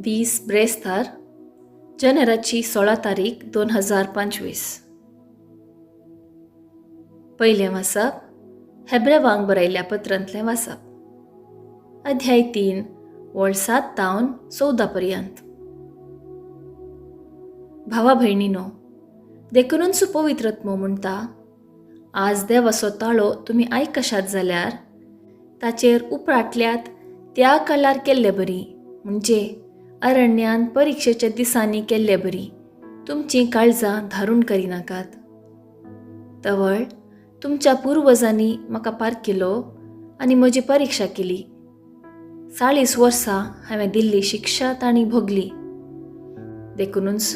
दीस ब्रेस्तार जानेराची 16 तारीख 2025. पयलें वाचप हेब्रेवांक बरयल्ल्या पत्रांतलें वाचप, अध्याय 3 वळ 7 तावन 14 पर्यंत. भावा भयणीनो, देखूनच पवित्रत्म म्हणटा, आज देवाचो ताळो तुमी आयकशात जाल्यार ताचेर उपराटल्यात त्या काळार केल्ले बरी, म्हणजे अरण्यान परिक्षेच्या दिसांनी केल्ले बरी तुमचीं काळजां धारून करिनाकात. तवळ तुमच्या पुर्वजांनी म्हाका पारखिलो आनी म्हजी परिक्षा केली. 40 वर्सां हांवें दिल्ली शिक्षा तांणी भोगली. देखूनच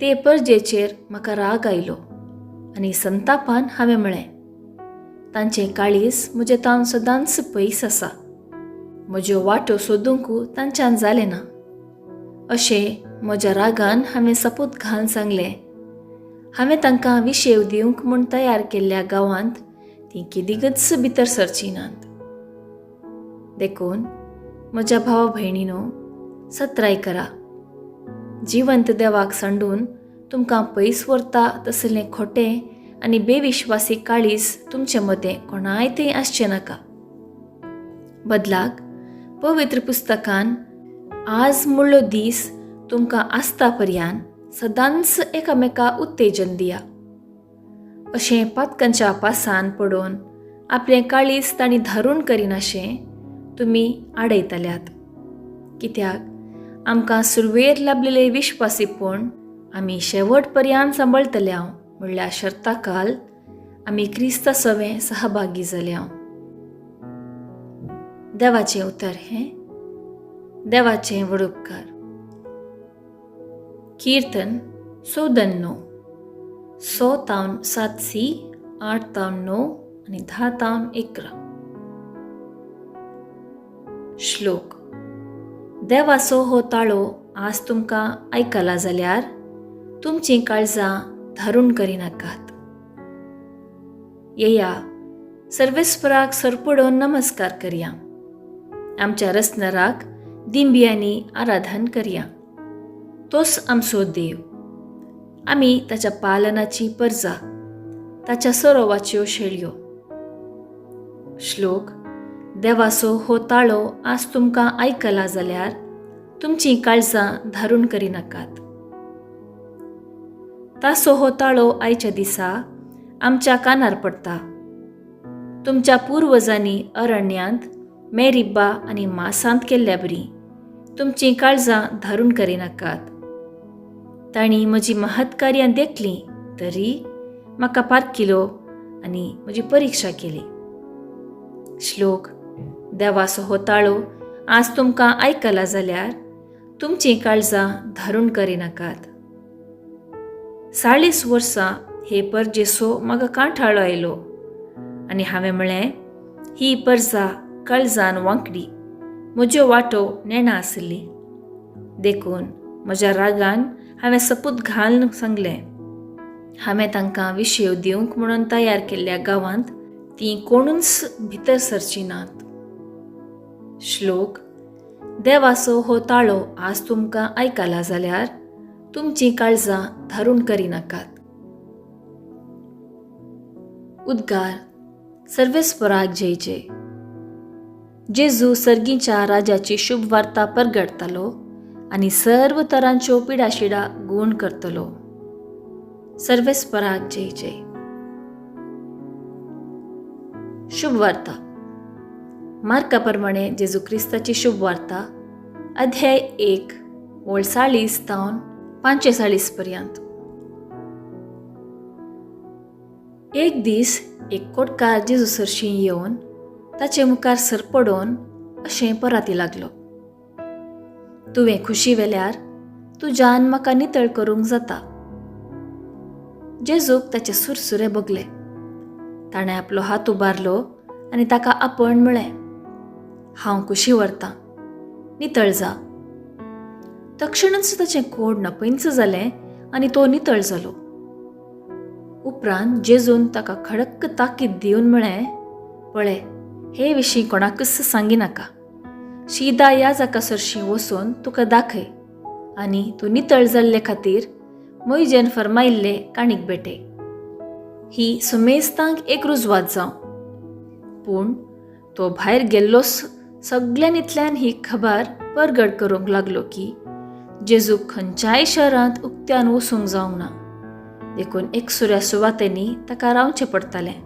ते परजेचेर म्हाका राग आयलो आनी संतापान हांवें म्हळें, तांचें काळीज म्हजें तावन सदांच पयस आसा, म्हज्यो वाटो सोदूंक तांच्यान जालें ना. अशें म्हज्या रागान हांवें सपूत घालून सांगलें, हांवें तांकां विशेव दिवंक म्हूण तयार केल्ल्या गांवांत तीं केदीगच भितर सरचीं नात. देखून म्हज्या भावा भयणीनो, सत्राय करा. जिवंत देवाक सांडून तुमकां पयस व्हरता तसलें खोटें आनी बेविश्वासी काळीज तुमचे मदें कोणाय थंय आसचें नाका. बदलाक पवित्र पुस्तकान आज मुळ्ळो दीस तुमकां आसता पर्यान सदांच एकामेका उत्तेजन दिया. अशें पातकांच्या पासान पडून आपलें काळीज तांणी धारून करिनाशें तुमी आडयतल्यात. कित्याक आमकां सुरवेर लाबलेले विश्वासीपण आमी शेवट पर्यान सांबाळटल्या म्हणल्यार शर्ता काल आमी क्रिस्ता सवें सहभागी जाल्या. देवाचें उतर हें देवाचें व्हड उपकार. कीर्तन 94, 100 तावन 7 सी, 8 तावन 9 आनी 10 तावन 11. श्लोक. देवाचो हो ताळो आज तुमकां आयकला जाल्यार तुमचीं काळजां धारून करिनाकात. येया सर्वेस्पराक सरपडोवन नमस्कार करया, आमच्या रचनराक दिंबियांनी आराधन करया. तोच आमचो देव, आमी ताच्या पालनाची परजा, ताच्या सरोवाच्यो शेळयो. श्लोक. देवाचो हो ताळो आज तुमकां आयकला जाल्यार तुमचीं काळजां धारून करिनाकात. ताचो हो ताळो आयच्या दिसा आमच्या कानार पडटा. तुमच्या पुर्वजांनी अरण्यांत मेरिब्बा आनी मासांत केल्ल्या बरी तुमचीं काळजां धारून करिनाकात. तांणी म्हजी महत्कार्यां देखलीं तरी म्हाका पारखिलो आनी म्हजी परिक्षा केली. श्लोक. देवाचो हो ताळो आज तुमकां आयकला जाल्यार तुमचीं काळजां धारून करिनाकात. 40 वर्सां हे परजेसो म्हाका कांठाळो आयलो आनी हांवें म्हळें, ही परजा काळजान वांकडी, म्हज्यो वाटो नेणा आसली. देखून म्हज्या रागान हांवें सपूत घालून सांगलें, हांवें तांकां विशेव दिवंक म्हणून तयार केल्ल्या गांवांत तीं कोणूच भितर सरचीं नात. श्लोक. देवाचो हो ताळो आज तुमकां आयकला जाल्यार तुमचीं काळजां धारून करिनाकात. उद्गार. सर्वेस्पराक जय जय. जेजू सर्गीच्या राजाची शुभ वार्ता परगडतालो आनी सर्व तरांच्यो पिडाशिडा गूण करतलो. सर्वेस्पराक जय जय. शुभ वार्ता मार्का प्रमाणे जेजू क्रिस्ताची शुभ वार्ता, अध्याय 1 वळ 40 तावन 45 पर्यंत. एक दीस एक कोटकार जेजू सरशीं येवन ताचे मुखार सरपडोवन अशें पराती लागलो, तुवें खुशी वेल्यार तुज्यान म्हाका नितळ करूंक जाता. जेजूक ताचे सुरसुरे भोगले. ताणें आपलो हात उबारलो आनी ताका आपण म्हळें, हांव खुशी व्हरतां, नितळ जा. तक्षणच ताचें कोड नपयंच जालें आनी तो नितळ जालो. उपरांत जेजून ताका खडक्क ताकीद दिवन म्हळें, पळय, हे विशीं कोणाकच सांगिनाका. शिदा ह्या जाका सरशीं वचून तुका दाखय आनी तूं नितळ जाल्ले खातीर मोयजेन फर्मायिल्ले काणीक बेटे. ही सुमेस्तांक एक रुजवात जावं. पूण तो भायर गेल्लोच सगळ्यान ही खबर परगट करूंक लागलो की जेजू खंयच्याय शहरांत उक्त्यान वचूंक जावंक ना, देखून एकसुऱ्या सुवातेंनी ताका रावचें पडटालें.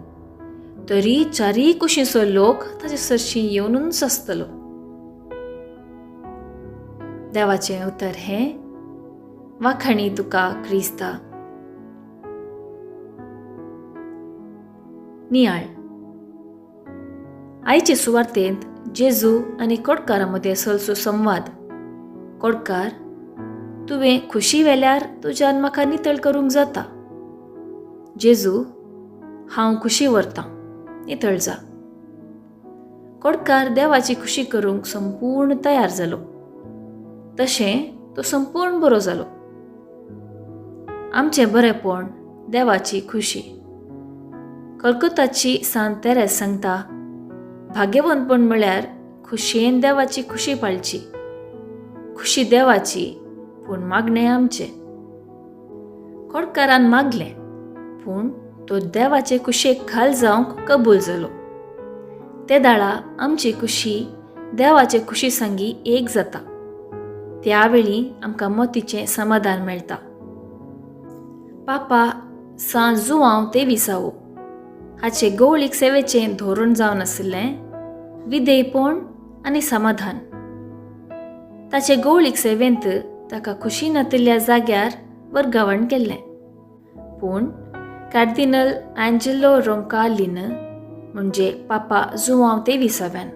तरी चारीय कुशींचो लोक ताचे सरशीं येवनूच आसतलो. देवाचें उतर हें. वाखाणी तुका क्रिस्ता. नियाळ. आयचे सुवार्तेंत जेजू आनी कोटकारा मदें सलसो संवाद. कोटकार, तुवें खुशी वेल्यार तुज्यान म्हाका नितळ करूंक जाता. जेजू, हांव खुशी व्हरतां, नितळ जा. कोटकार देवाची खुशी करूंक संपूर्ण तयार जालो, तशें तो संपूर्ण बरो जालो. आमचें बरेंपण देवाची खुशी. कलकत्ताची सांत तेरेस सांगता, भाग्यवंतपण म्हळ्यार खुशयेन देवाची खुशी पाळची. खुशी देवाची, पूण मागणें आमचें. कोटकारान मागलें, पूण तो देवाचे कुशेक खाल जावंक कबूल जालो. ते दाळा आमची खुशी देवाचे खुशी संगी एक जाता. त्यावेळी आमकां मतीचें समाधान मेळटा. पापा सां जुवांव तेविसावो हाचे गवळीक सेवेचें धोरण जावन आशिल्लें विधेयपण आनी समाधान. ताचे गवळीक सेवेंत ताका खुशी नातिल्ल्या जाग्यार वर्गावण केल्लें. पूण कार्दिनल अँजेलो रोंकालीन म्हणजे पापा जुवांव तेविसाव्यान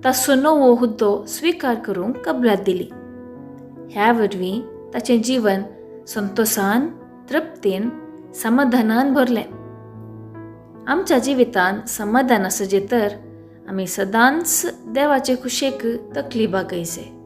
ताचो नवो हुद्दो स्विकार करूंक कबलात दिली. ह्या वरवीं ताचें जीवन संतोसान, तृप्तीन, समाधानान भरलें. आमच्या जिवितांत समाधान आसजे तर आमी सदांच देवाचे खुशेक तकली बागयचे.